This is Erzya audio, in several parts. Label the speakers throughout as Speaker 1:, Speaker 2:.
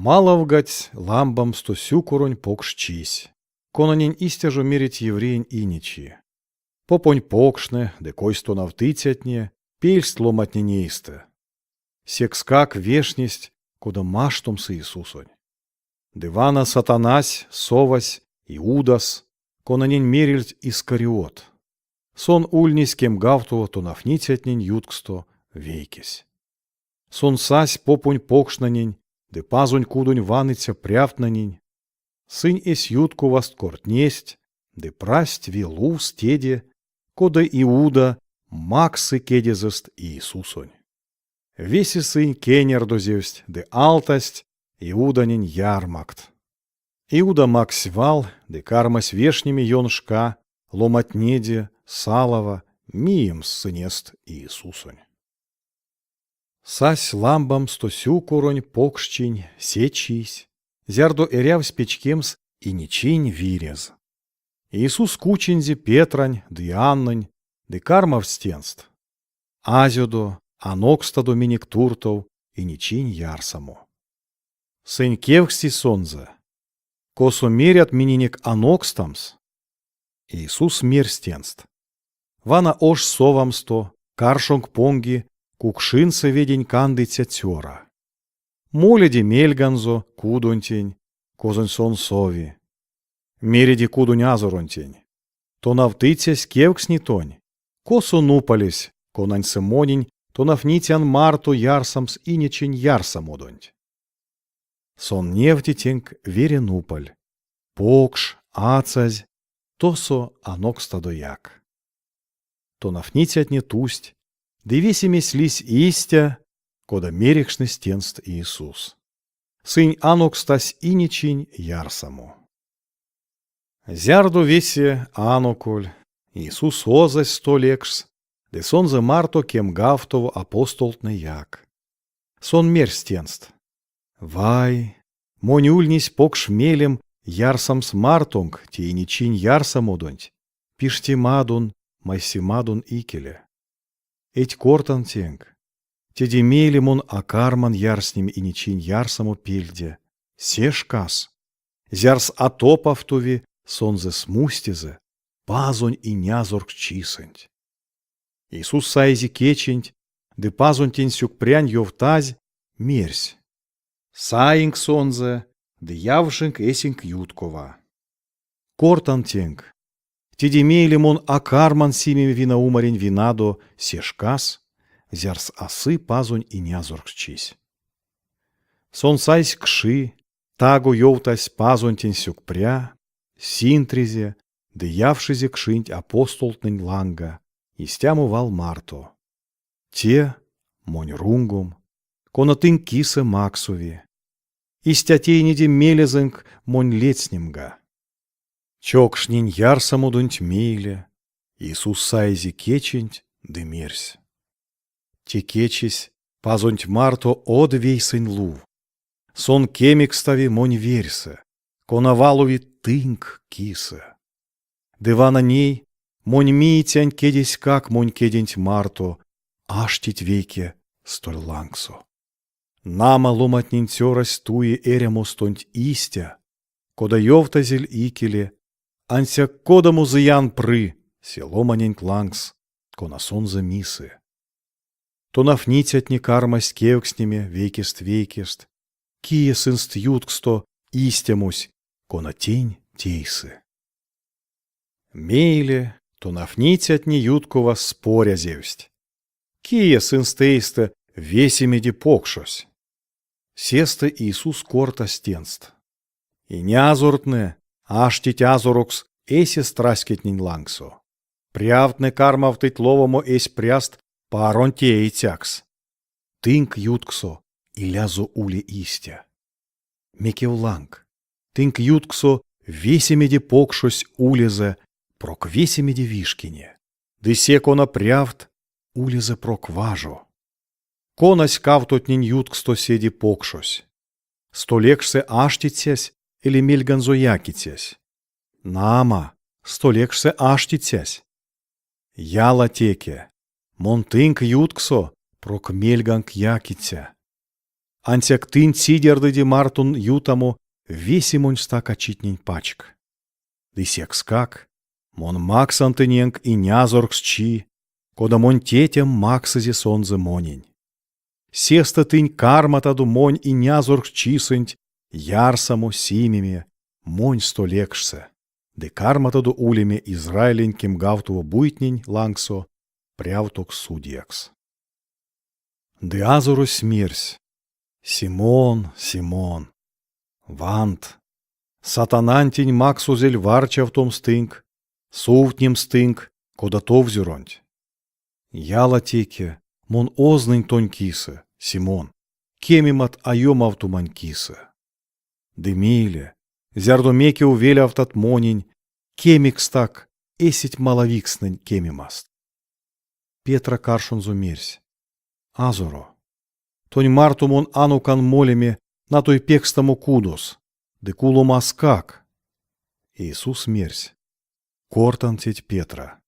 Speaker 1: Малавгадсь ламбамсто сюкоронь покш чись, конанень истя жо мерить евреень Инечи. Попонь покштнэ ды койс тонавтыцятне пельсть ломантнень эйстэ. Секскак вешнесть, кода маштомс Иисусонь. Ды вана Сатанась совась Иудас, конанень мерильть Искариот. Сон ульнесь кемгавтово тонавтницятнень ютксто вейкесь. Сон сась попонь покштнэнень ды Пазонь кудонь ваныця прявтнэнень. Сынь эсь ютковаст кортнесть ды прасть ве лувс теде, кода Иуда максы кедезэст Иисусонь. Весе сынь кенярдозевсть ды алтасть Иуданень ярмакт. Иуда макссь вал ды кармась вешнеме ён шка ломатнеде салава миемс сынест Иисусонь. Сась ламбамсто сюкоронь покшчинь се чись, зярдо эрявсь печкемс инечинь вирез. Иисус кучинзе Петрань ды Иоаннонь ды кармавтсь тенст: Азёдо, анокстадо минек туртов инечинь ярсамо. Сынь кевкстизь сонзэ: Косо мерят миненек анокстамс? Иисус мерсь тенст: Вана ош совамсто каршонк понги кукшинсэ ведень кандыця цёра. Моледе мельганзо кудонтень, козонь сон сови. Мереде кудонь азоронтень: Тонавтыцясь кевкстни тонь, косо нупалесь, конаньсэ монень тонавтницян марто ярсамс инечинь ярсамодонть. Сон невти тенк вере нупаль, покш, ацазь, тосо анокстадояк. Тонавтницятне тусть, ды весемесь лиссь истя, кода мерекшнесь тенст Иисус. Сынь анокстасть инечинь ярсамо. Зярдо весе аноколь, Иисус озась столь экшс, ды сонзэ марто кемгавтово апостолтнэяк. Сон мерсь тенст: Вай, монь ульнесь покш мелем ярсамс мартонк те инечинь ярсамодонть, пиштемадон, майсемадон икеле. Эдь кортан тенк, теде мейле мон а карман ярснеме инечинь ярсамо пельде, се шкас, зярс а топавтови сонзэ смустезэ Пазонь Инязорксчисэнть. Иисус саизе кеченть ды Пазонтень сюкпрянь ёвтазь, мерсь: Саинк сонзэ ды явшинк эсенк юткова. Кортан тенк, теде мейле мон а карман симеме винаумарень винадо се шкас, зярс а сы Пазонь Инязорксчись. Сон сайсь кши, таго ёвтась Пазонтень сюкпря, синтризе ды явшизе кшинть апостолтнэнь ланга истямо вал марто: Те монь рунгом, кона тынк кисэ максови. Истя тейниде мелезэнк монь ледстнемга. Чокшнень ярсамодонть мейле Иисус саизе кеченть ды мерсь: Те кечесь Пазонть марто од вейсэнь лув. Сон кемекстави монь верьсэ, кона валови тынк кисэ. Ды вана ней монь миицянь кедеськак монь кеденть марто аштить вейке столь лангсо. Нама, ломантнень цёрась туи эрямостонть истя, кода ёвтазель икеле, ансяк кодамо зыян пры се ломаненть лангс, кона сонзэ мисы. Тонавтницятне кармасть кевкстнеме вейкест-вейкест, кие сынст ютксто истямось, кона тень тейсы. Мейле тонавтницятне юткова спорязевсть, кие сынст эйстэ весемеде покшось. Сестэ Иисус кортась тенст: Инязортнэ аштить азорокс эсест раськетнень лангсо. Прявтнэ кармавтыть ловомо эсь пряст паронь теицякс. Тынк ютксо илязо уле истя. Мекевланг, тынк ютксо весемеде покшось улезэ прок весемеде вишкине, ды се, кона прявт, улезэ прок важо. Конась кавтотнень ютксто седе покшось? Стольэкшсэ аштицясь эли мельганзо якицясь? Нама, стольэкшсэ аштицясь. Ялатеке, мон тынк ютксо прок мельганк якиця. Ансяк тынь цидярдыде мартон ютамо весе монь стака читнень пачк. Ды секскак мон максан тыненк инязорксчи, кода монь Тетям максызе сонзэ монень. Сестэ тынь карматадо монь инязорксчисэнть ярсамо, симеме монь стольэкшсэ, ды карматадо улеме Израилень кемгавтово буйтнень лангсо прявтокс судиякс. Ды Азорось мерсь: Симон, Симон, вант, Сатанантень максозель варчавтомс тынк, сувтнемс тынк, кода товзюронть. Ялатеке мон ознынь тонь кисэ, Симон, кемемат а ёмавтомань кисэ. Ды мейле, зярдо мекев велявтат монень, кемекстак эсеть малавикстнэнь кемемаст. Петра каршонзо мерсь: Азоро, тонь марто мон анокан молеме натой пекстамо кудос, ды куломаскак. Иисус мерсь: Кортан теть, Петра,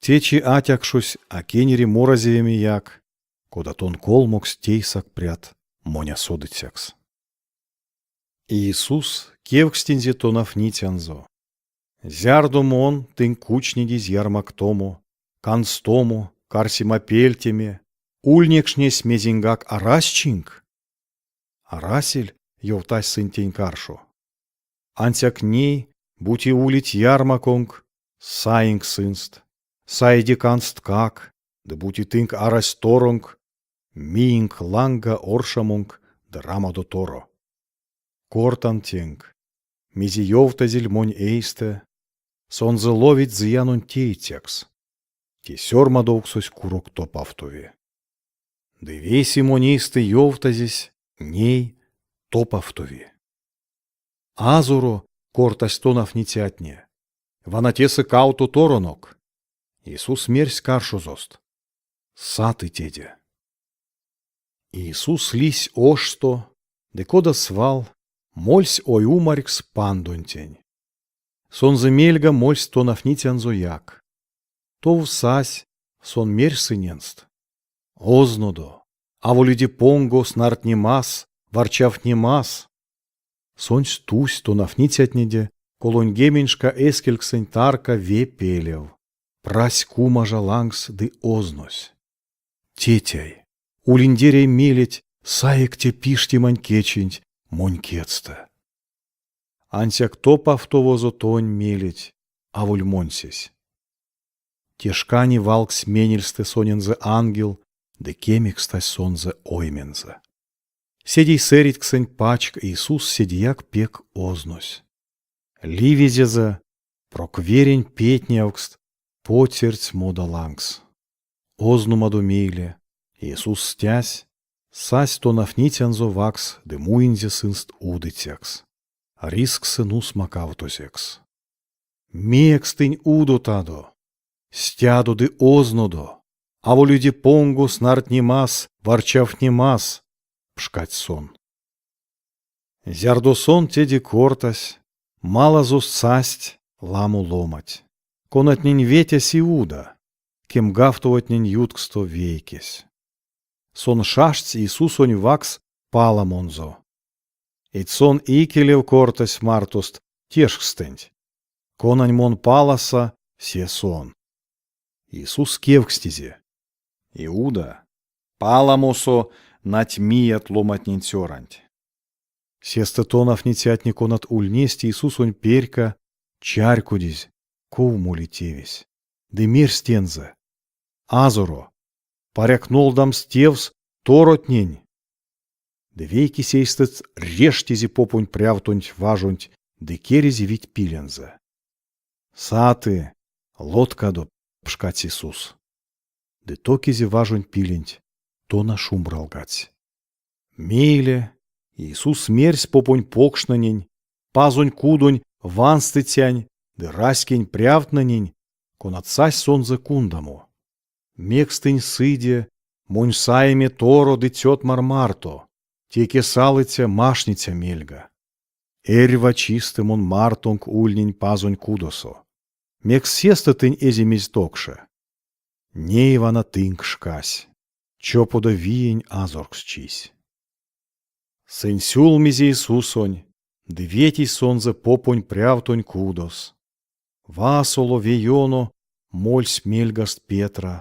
Speaker 1: течи атякшось а кенери моразевемеяк, кода тон колмоксть тейсак прят монь асодыцякс. Иисус кевкстинзе тонавтницянзо: Зярдо мон тынк кучнидизь ярмактомо, канстомо, карсемапельтеме, ульнекшнесь мезеньгак арасьчинк? Арасель, ёвтась сынь тень каршо. Ансяк ней, бути улить ярмаконк, саинк сынст, саиде кансткак, ды бути тынк арась торонк, миинк ланга оршамонк ды рамадо торо. Кортан тенк, мезе ёвтазель монь эйстэ, сонзэ ловить зыянонь теицякс. Те сёрмадовксось курок топавтови. Ды весе монь эйстэ ёвтазесь ней топавтови. Азоро, кортасть тонавтницятне, вана тесэ кавто торонок. Иисус мерсь каршозост: Саты теде. Иисус лиссь ошсто, ды кода свал, мольсь ойумарькс пандонтень. Сонзэ мельга мольсть тонавтницянзояк. Тов сась, сон мерсь сыненст: Ознодо, аволиде понго снартнемас, варчавтнемас. Сонсь тусь тонавтницятнеде колоньгеменьшка эскельксэнь тарка ве пелев, прась кумажа лангс ды ознось: Тетяй, улиндеряй мелеть, саик те пиштемань кеченть монь кедстэ. Ансяк топавтовозо тонь мелеть, аволь монсесь. Те шкане валгсь менельстэ сонензэ ангел ды кемекстась сонзэ оймензэ. Седей сэредьксэнть пачк Иисус седеяк пек ознось. Ливезезэ, прок верень петнявкст, потердсь мода лангс. Озномадо мейле Иисус стясь, сась тонавтницянзо ваксс ды муинзе сынст удыцякс, ризкссэ нусмакавтозекс. Мекс тынь удотадо? Стядо ды ознодо, аволиде понго снартнемас, варчавтнемас, пшкадсь сон. Зярдо сон теде кортась, малазост састь ламо ломанть, конатнень ветясь Иуда, кемгавтовотнень ютксто вейкесь. Сон шаштсь Иисусонь ваксс паламонзо. Эдь сон икелев кортась мартост тешкстэнть: Конань мон паласа, се сон. Иисус кевкстизе: Иуда, паламосо нать мият ломатнень цёранть? Сестэ тонавтницятне, конат ульнесть Иисусонь перька, чарькодизь, ков моли тевесь, ды мерсть тензэ: Азоро, паряк нолдамс тевс торотнень? Ды вейкесь эйстэст рештизе попонь прявтонть важонть ды керизе вить пилензэ. Саты, лоткадо, пшкадсь Иисус. Ды токизе важонть пиленть, тона шумбралгадсь. Мейле Иисус мерсь попонь покштнэнень, Пазонь кудонь ванстыцянь ды раськень прявтнэнень, конат састь сонзэ кундамо: Мекс тынь сыде монь саеме торо ды цётмар марто, теке салыця машниця мельга? Эрьва чистэ мон мартонк ульнинь Пазонь кудосо. Мекс сестэ тынь эзимизь токше? Ней вана тынк шкась, чопода виень азорксчись. Сынь сюлмизь Иисусонь ды ветизь Сонзэ попонь прявтонь кудос. Васоло ве ёно мольсь мельгаст Петра.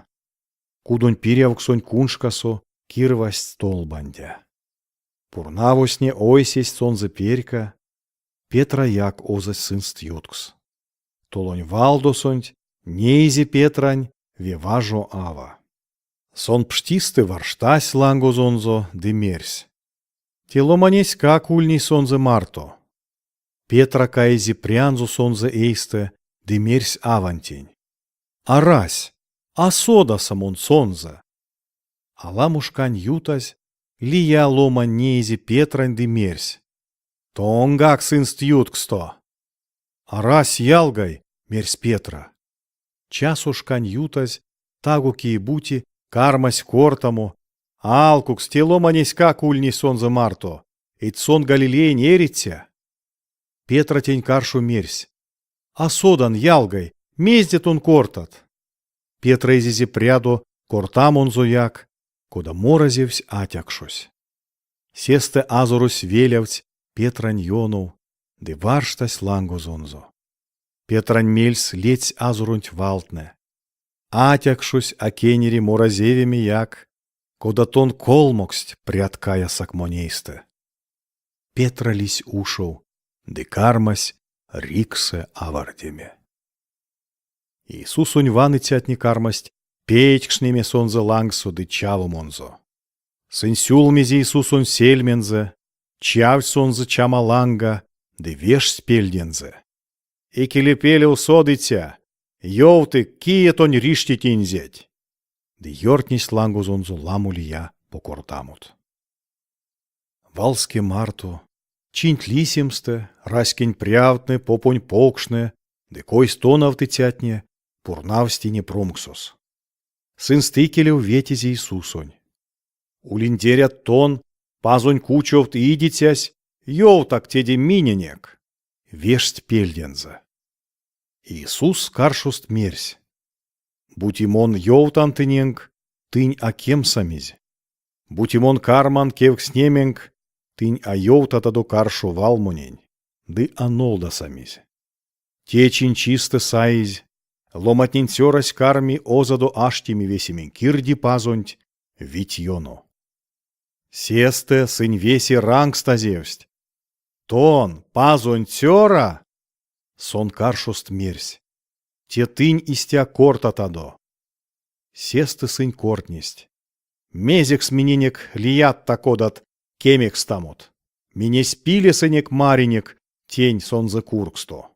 Speaker 1: Кудонь пирявксонть куншкасо кирвазсь толбандя. Пурнавозтне ойсесть сонзэ перька, Петраяк озась сынст юткс. Толонь валдосонть неизе Петрань ве важо ава. Сон пштистэ варштась лангозонзо ды мерсь: Те ломанеськак ульнесь сонзэ марто. Петра каизе прянзо сонзэ эйстэ ды мерсь авантень: Арась, а содаса мон сонзэ. Аламо шкань ютазь, лия ломань неизе Петрань ды мерсь: Тонгак сынст ютксто. Арась, ялгай, мерсь Петра. Часошкань ютазь, таго кие-бути кармась кортамо: Алкукс, те ломанеськак ульнесь сонзэ марто, эдь сон Галилеянь эриця. Петра тень каршо мерсь: А содан, ялгай, мезде тон кортат? Петра эзизе прядо кортамонзояк, кода моразевсь атякшось. Сестэ азорось велявтсь Петрань ёнов ды варштась лангозонзо. Петрань мельс ледсь азоронть валтнэ. Атякшось а кенери моразевемеяк, кода тон колмоксть прят каясак монь эйстэ. Петра лиссь ушов ды кармась риксэ авардеме. Иисусонь ваныцятне кармасть пеедькшнеме сонзэ лангсо ды чавомонзо. Сынь сюлмизь Иисусонь сельмензэ, чавсть сонзэ чама ланга ды вешсть пельдензэ. Икелепелев содыця, ёвтык, кие тонь риштитинзеть? Ды ёртнесть лангозонзо ламо лия покордамот. Валске марто, чинть лисемстэ, раськень прявтнэ, попонь покштнэ ды койс тонавтыцятне пурнавсть ине промксос. Сынст икелев ветизь Иисусонь. Улиндерят тон, Пазонь кучовт идицясь, ёвтак теде миненек. Вешсть пельдензэ. Иисус каршост мерсь: Бути мон ёвтан тыненк, тынь а кемсамизь. Бути мон карман кевкстнеменк, тынь а ёвтатадо каршо вал монень, ды а нолдасамизь. Течинь чистэ саизь, ломатнень цёрась карми озадо аштеме весемень кирди Пазонть вить ёно. Сестэ сынь весе рангстазевсть: Тон, Пазонь цёра? Сон каршост мерсь: Те тынь истя кортатадо. Сестэ сынь кортнесть: Мезекс миненек лият та-кодат кемекстамот? Минь эсь пилесэнек маринек тень сонзэ кургсто.